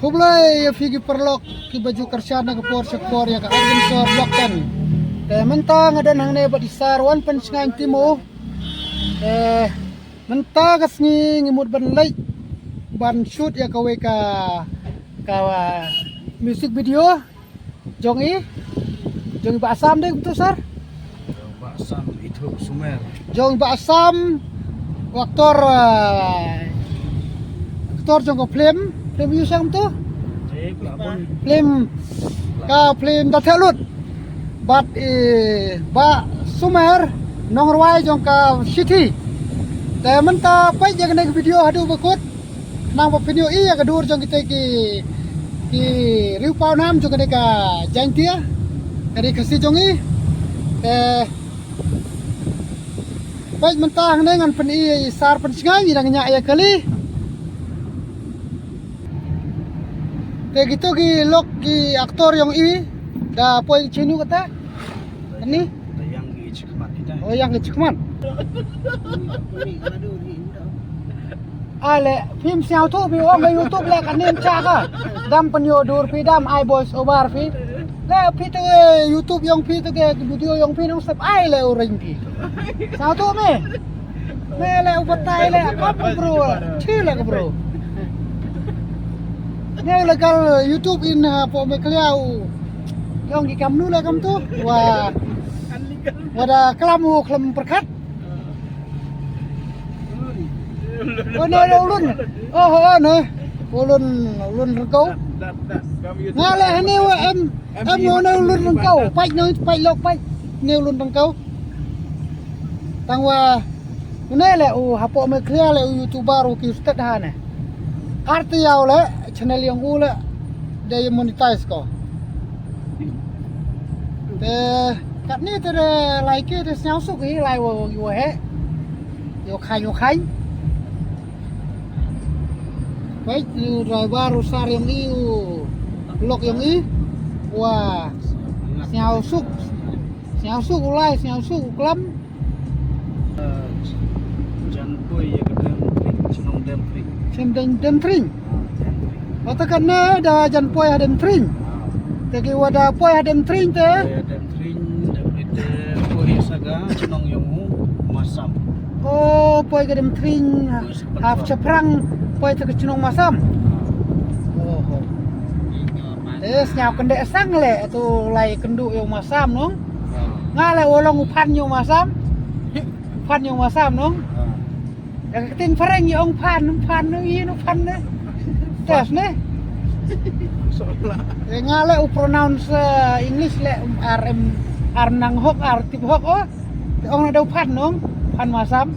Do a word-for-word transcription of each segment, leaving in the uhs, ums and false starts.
Khublei ya phi ki paralok ki ba ju kyrshan na ka por sha ka por ya ka Adventure Vlog ten. Te mynta nga don hangne bad i Sir Wanpynsngain Timo. Te mynta ka sngi ngi mut ban leit ban shoot ya kawei ka, ka, uh, music video jong i, jong i Bah Assam de kumtu, Sir? Bah Assam, Ithuh Sumer. Jong i Bah Assam, u actor, uh, actor jong ka film, film yu sang tu? Film, ka film Da Theh Lut. Bad i Bah Sumer, nongrwai jong ka Shithi. Te mynta peit ya kane ka video haduh ba kut. Nang ba pynyoh i ya ka dur jong kite ki, ki riewpaw nam jong kane ka Jaintia, kane ka Khasi jong i. Te peit mynta hangne ngan pyni i Sir Pynsngain, i dang ñiah ya kali. Te kito ki lok ki actor yong i da poi chinu kata. Ani? Te yang ki chikmat kita. Oh, yang ki chikmat. Ale, phim sñiawthuh phi ong ka YouTube le ka nim cha ka. Dam pynyoh dur phi, dam ai voice over phi. Le phi te YouTube yong phi te ke video yong phi nong sep ai le u ring phi. Sñiawthuh me. Me le u batai le kam bro. Chi le bro. Ne le kal YouTube in ha po me kliau. Yong ki kam nu le kam tu. Wa, wa da klam u klam pyrkhat. O ne le u lun. O ho ne. U lun, u lun Ryngkaw. Nga le hane wa em, em u ne u lun Ryngkaw. Pait nong, pait lok pait. Ne u lun Ryngkaw. Tang wa u ne le u hapoh Meghalaya le u YouTuber u ki stet ha ne. Ar te yaw le channel yong u le de monetize ko. Te katni te de lai ki te sñiawsuk hi lai wa, wa he. Yow khañ, yow khañ. Peit u driver u sar yong i u lok yong i. Wa sñiawsuk. Sñiawsuk u lai, sñiawsuk u klam. Jan poi ya ka Demtring, chnong Demtring. Chnong Dem-, Demtring. Ah, Demtring. Wa ta katne da jan poi ha Demtring. Ah. Te ki wa da poi ha Demtring te. Poi ha Demtring, Demtring te poi sa ka chnong yong u Masam. Oh, poi ka Demtring. Poi sa Haf Chaprang, poi te ka chnong Masam. Ah. Oh, oh. Eh, sñiaw kyndeh sang le, tu lai kynduh yong u Masam nong. Ah. Nga le wa long u phan yong u Masam. Phan yong u Masam nong. Ah. Ya ka ktien phareng yong phan, phan no, i no phan ne. Test ne. Eh, nga le u pronounce, eh, English le, um, ar em, ar nang hok, ar tip hok, oh. Te ong na da u phan nong, phan Masam.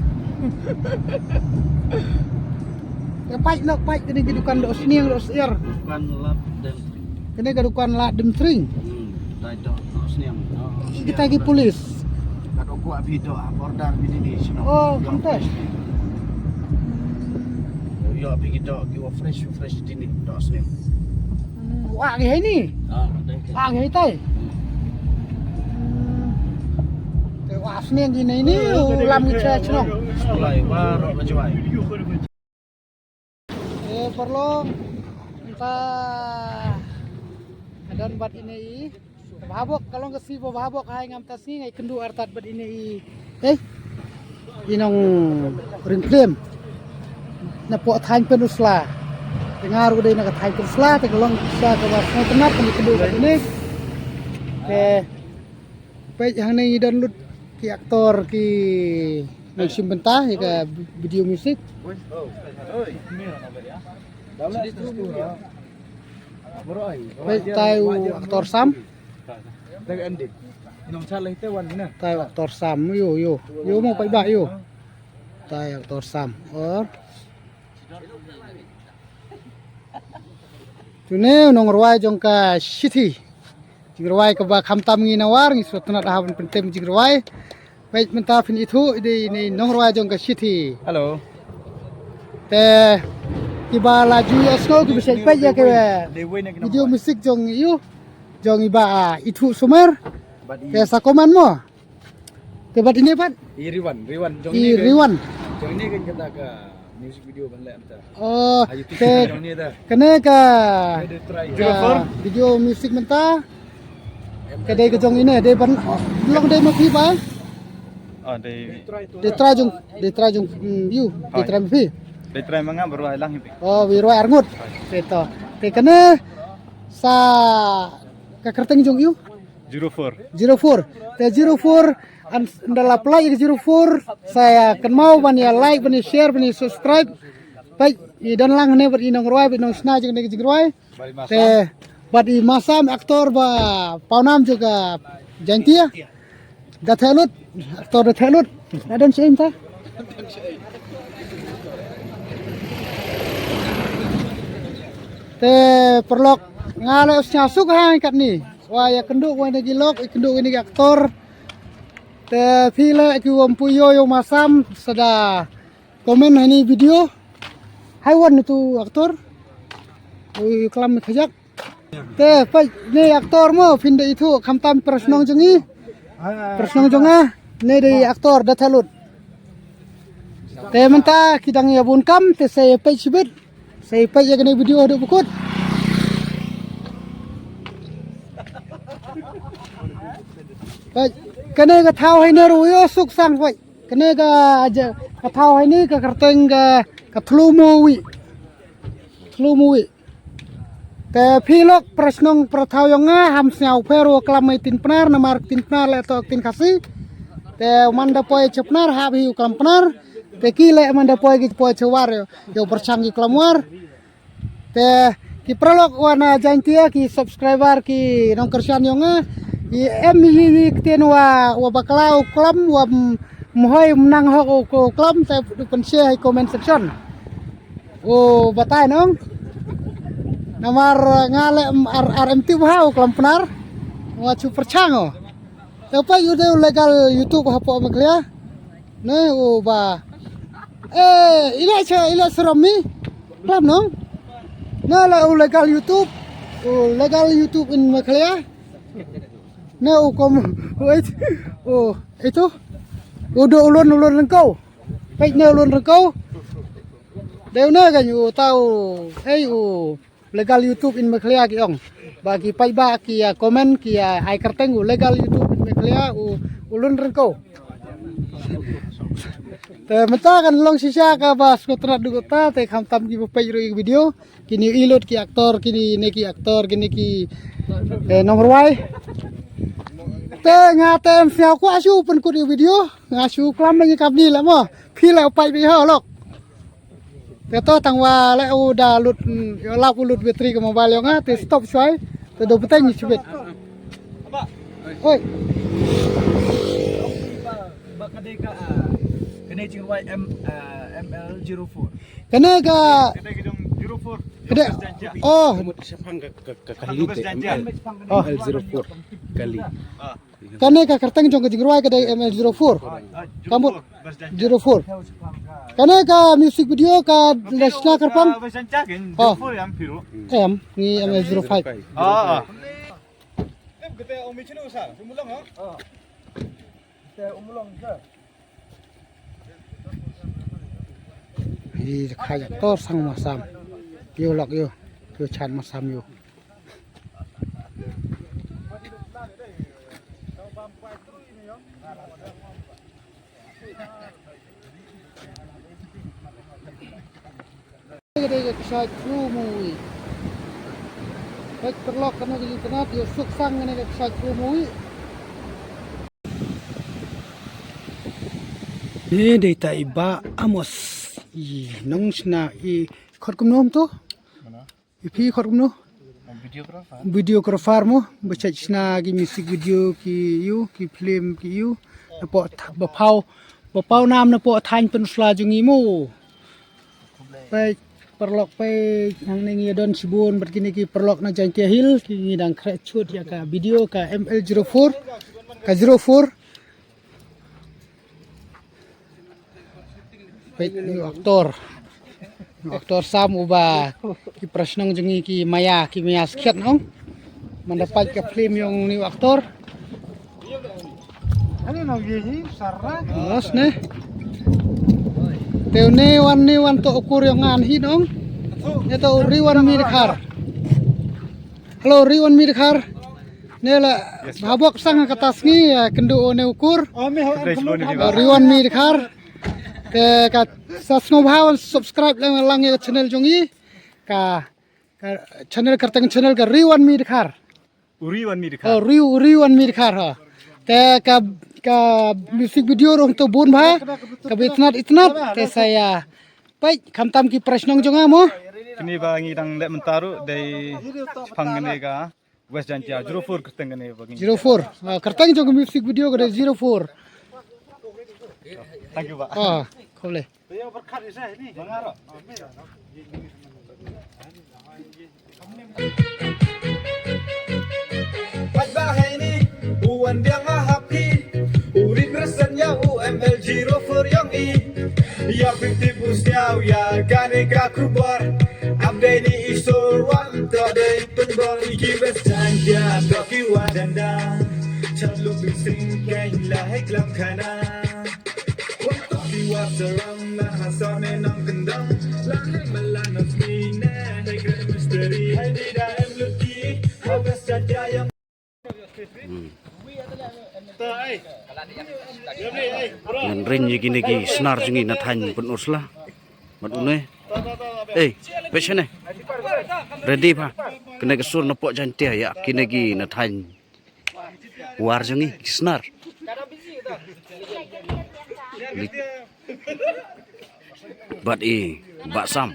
Te pait nok pait kini ki dukan doh sniang doh siar. Dukan lad Demtring. Kini ka dukan lad Demtring. Hmm, dai doh, doh sniang, doh sniang. Kita ki polis. Kat u kwah phi doh, ah, order phi dini sniang. Oh, doh kantai. Fresh. Yo, phi ki doh, ki wa fresh, fresh dini, doh sniang. Hmm, wa ki hai ni? Ah, dai ki. Wa ki hai tai? Hmm. Hmm. Te wa sniang ki nei ni, u lam ki cha chnong. Supply, wa ro ka jwai. E paralok, mynta nga don bad ine i. Bhabok, ka long ka sngi bhabok, hai ngam ta sngi nga i kynduh artat bad ine i. Eh, i nong Ringphlem. Na poh thaiñ Pynursla. Te nga ruh dei na ka thaiñ Pynursla, te ka long sa ka ba sngewtynnat nga i kynduh bad ine. Te peit hangne i don lut ki actor ki nongshim bynta ya ka video music. Peit tai u actor Sam. Tai u actor Sam, yo, yo. Yo mo paidbah yo. Tai actor Sam. Or tu ne u nongrwai jong ka Shithi. Jingrwai kaba khamtam ngi nawar, ngi sngewtynnat ha ban pyntem jingrwai. Peit mynta phin ithuh i dei i nongrwai jong ka Shithi. Hello. Te kiba la ju ya sngew kiba shet peit ya ka video music jong i u, jong i Bah, ah, Ithuh Sumer. Te sa comment mo. Te bad ine pat? I Riwan, Riwan. Jong i ine kan, Riwan. Jong ine kan kata ka Music video ban leh mynta. Oh, ha YouTube te channel jong ni da. Kane ka, ka video music mynta. Ka dei ka jong i ne, dei ban, long dei ma phi ba? Ah, dei. Dei trai jong, dei trai jong, mm, you, dei trai ma phi. Dei trai ma nga, baroh i lang hi phi. Oh, baroh i arngut. Te to. Te kane sa ka kyrteng jong you? Zero four. Zero four. Te zero four, ynda la pynlait ka zero four, sa ya kynmaw ban ya like, ban ya share, ban ya subscribe. Peit, i don lang ne bad i nongrwai, bad i nongshna jong ne ka jingrwai. Te bad i Masam, actor ba pawnam jong ka Jaintia. Da theh lut, actor da theh lut. Adon shi im ta. Te paralok, nga le u sñiaw suk ha katni. Wa ya kynduh wa ne ki lok, i kynduh wa ne ki actor. Te phi le ki wa ym pu yoh yoh Masam, sa da comment ha ini video. Hai wan tu actor. Ui, klam khajak. Te peit ne actor mo, phin da ithuh khamtam para shnong jong i. Para shnong jong nga, ne dei actor da theh lut. Te mynta ki dang ya bun kam, te sa ya peit shibit. Sa ya peit ya kane video haduh bakut. Peit, kane ka thaw hei ne ru yoh suk sang peit. Kane ka, ka thaw hei ni ka kyrteng ka, ka Thlu Muwi. Thlu Muwi. Te phi lok para shnong para thaw yong nga, ham sñiaw pher wa klam i ktien Pnar, namar ktien Pnar le to ktien Khasi. Te man da poi cha Pnar, hap hi u klam Pnar. Te ki le man da poi ki poi cha War, yow pyrchang ki klam War. Te ki paralok wa na Jaintia, ki subscriber, ki nongkyrshan yong nga, i em hi hi ktien wa, wa bakla u klam, wa m-, mhoi mnang hok u, u klam, te du pynshare ha comment section. U batai nong. Namar nga le ar, ar em tip ha u klam Pnar. Wa chu pyrchang o. Te peit u dei u legal YouTube hapoh Meghalaya. Ne u ba. Eh, ila cha, ila seram mi. Klam nong. Ne la u legal YouTube. U legal YouTube in Meghalaya. Ne u kom, u et, u itu. U do u lun, u lun Ryngkaw. Peit ne u lun Ryngkaw. Dei u ne kan u tau, hei u legal YouTube in Meghalaya ki ong. Ba ki paidbah ki ya comment ki ya ai kyrteng u legal YouTube in Meghalaya u, u lun Ryngkaw. Te mynta kan long shisha ka ba sngewtynnat du ta, te khamtam ki ba peit ru i video. Kini i lut ki actor, kini ne ki actor, kini ki, eh, nongrwai. Te nga te em sñiaw kwah shu pynkut i video, nga shu klam ni kam ni la mo. Phi la u pait bi ho lok. Te to tang wa le u da lut, mm, yow lap u lut battery ka mobile yong nga, te stop shwai, te do bteng ni chibit. Oi. Ba ka dei ka, ah, ka dei jingrwai M, ah, M L zero four. Kane ka, kane ka jong zero four. Kane, oh. Ka mut shaphang ka, ka, ka, ka hali te, M L, oh. M L zero four. Kali. Ah. Kane ka kyrteng jong ka jingrwai ka dei M L zero four. Ka mut zero four. Kane ka music video ka da shna kyrpang. Oh. Em, ni M L zero five. Ah, ah. Hi, kha jak tor sang Masam. Yo lok yo. Yo chan Masam yo. Ka dei ka kshaid Thlu Muwi. Peit paralok, kane ka internet, yow suk sang kane ka kshaid Thlu Muwi. Ni dei ta i Bah Amos. I nongshna i khot kumno to? Mana? I phi khot kumno? Videographer. Videographer mo, ba chait shna ki music video ki yu, ki film ki yu. Napoh tha-, ba phaw, ba phaw nam napoh thaiñ Peninsula jong i mo. Peit paralok, peit hangne ngi don shibun bad kini ki paralok na Jaintia Hills, ki ngi dang khreh chut ya ka video ka M L zero four, ka zero four. Peit ni u actor. Ni u actor Sam uba ki para shnong jong ngi ki maya, ki maya skhiat nong. Manda pait ka film yong ni u actor. Ano na ye hi, Sarah? Los ne. Te une wan, une wan toh u kur yong nga hi nong. Ne toh u Riwan Mirkhar. Hello, Riwan Mirkhar. Ne la bhabok sang kata sngi, eh, kyndu une u kur. Oh, Riwan Mirkhar. Te ka sa sngewbha wan subscribe lang, lang ya ka channel jong i. Ka, ka channel, kyrteng channel ka Riwan Mirkhar. U Riwan Mirkhar. Oh, Riw, u Riwan Mirkhar ha. Te ka, ka music video rong to bun bha. Ka ba itnat itnat. Te sa ya peit khamtam ki prize nong jong nga mo. Kini ba ngi dang leh mynta ruh dei pang kani ka West Jaintia, zero four kyrteng kani ba ngi. Zero four. Ah, kyrteng jong ka music video ka dei zero four. Thank you, ba. Ah, khublei. Pat ba heini, u wan biang a happy, u represent ya u M L zero four yong i. Ya pipti bus ya, ya kani ka khubor. Update ni i so wan to dei pynbor i ki West Jaintia, to ki wa danda. Chalu bi sing keng la hek lam khana. Hmm. Ngan ring ya kini ki snar jong ngi na thaiñ Pynursla. Mat une. Eh, peit shane. Ready pa. Kane ka sur na poh Jaintia ya kini ki na thaiñ. War jong ngi ki snar. Lik. Bat i, bat sam.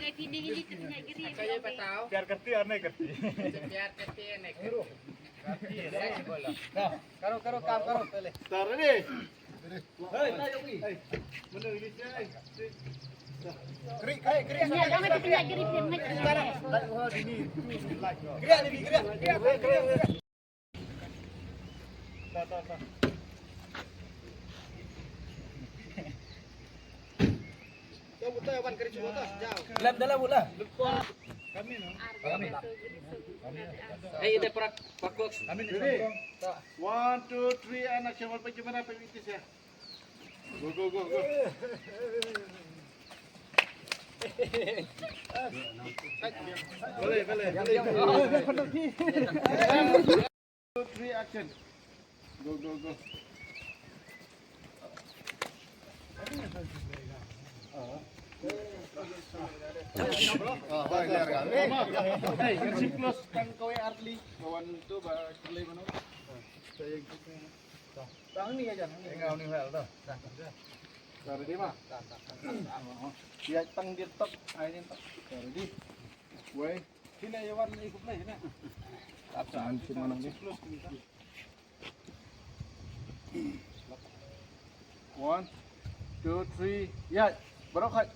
Lem dalam bola. Eh, ite prak, pakuk. Ready? One, two, three, and action. Wal pa jemana pa itis ya. Go, go, go, go. Bale, bale, bale. Two, three, action. Go, go, go. Hey, keep close, tang kawei artli. One, two, ba, artli mano. Tang ni aja, tang ni. Tang ni hal dah. Tang, tang. Ready, ma? Tang, tang, tang, tang. Ya, tang di top, ai di top. Ready? Wei. Sini ya, warna ikut lah, sini. Tap, tap, tap. One, two, three, ya, baru kat.